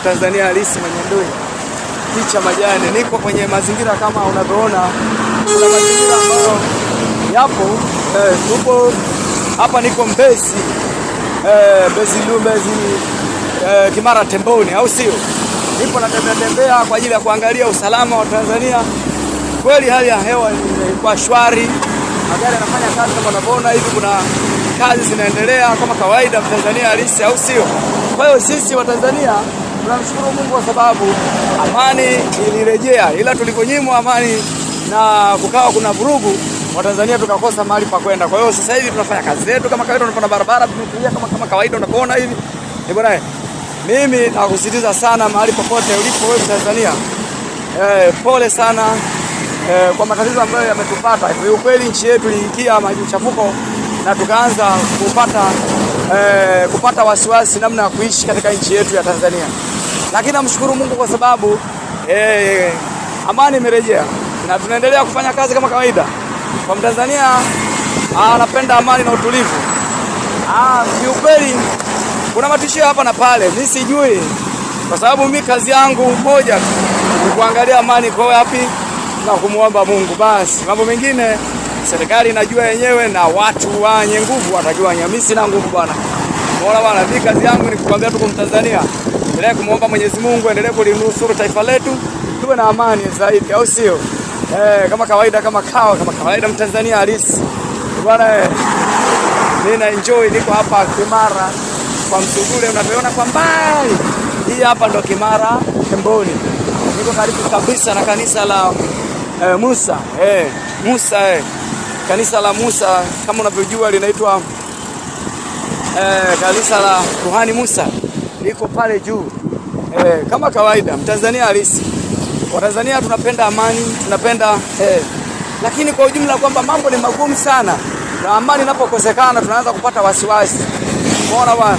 Mtanzania halisi mwenye ndui picha majani, niko kwenye mazingira kama unavyoona, kuna mazingira ambayo yapo tupo hapa, niko Mbezi Mbezi Mbezi Kimara Temboni, au sio? Nipo natembea tembea kwa ajili ya kuangalia usalama wa Tanzania. Kweli hali ya hewa ilikuwa shwari, magari yanafanya kazi kama unavyoona hivi, kuna kazi zinaendelea kama kawaida, Mtanzania halisi, au sio? Kwa hiyo sisi wa Tanzania tunamshukuru Mungu kwa sababu amani ilirejea, ila tulivyonyimwa amani na kukawa kuna vurugu, Watanzania tukakosa mahali pa kwenda. Kwa hiyo sasa hivi tunafanya kazi zetu kama kawaida, tunapanda barabara tumetulia kama kawaida, unapoona hivi. Eh bwana, mimi nakusisitiza sana mahali popote ulipo wewe Mtanzania, pole sana kwa matatizo ambayo yametupata. Ukweli nchi yetu iliingia machafuko na tukaanza kupata wasiwasi namna ya kuishi katika nchi yetu ya Tanzania, lakini namshukuru Mungu kwa sababu amani imerejea na tunaendelea kufanya kazi kama kawaida. Kwa Mtanzania anapenda amani na utulivu. Kiukweli kuna matishio hapa na pale, mimi sijui, kwa sababu mi kazi yangu moja tu ni kuangalia amani kwa wapi na kumuomba Mungu. Basi mambo mengine serikali inajua yenyewe na watu wenye nguvu watajua wenyewe. Mimi sina nguvu bwana. Bora bwana, mimi kazi yangu ni kukwambia tu kwa Mtanzania, endelee kumuomba Mwenyezi Mungu, endelee kulinusuru taifa letu, tuwe na amani zaidi, au sio? Kama kawaida, kama kawa, kama kawaida, Mtanzania halisi bwana. Mimi na enjoy, niko hapa Kimara kwa Msugule, unavyoona kwa mbali, hii hapa ndo Kimara Temboni. Niko karibu kabisa na kanisa la Musa Musa kanisa la Musa kama unavyojua linaitwa kanisa la Kuhani Musa liko pale juu. Kama kawaida Mtanzania halisi, Watanzania tunapenda amani, tunapenda lakini kwa ujumla kwamba mambo ni magumu sana, na amani inapokosekana tunaanza kupata wasiwasi. Umeona bwana?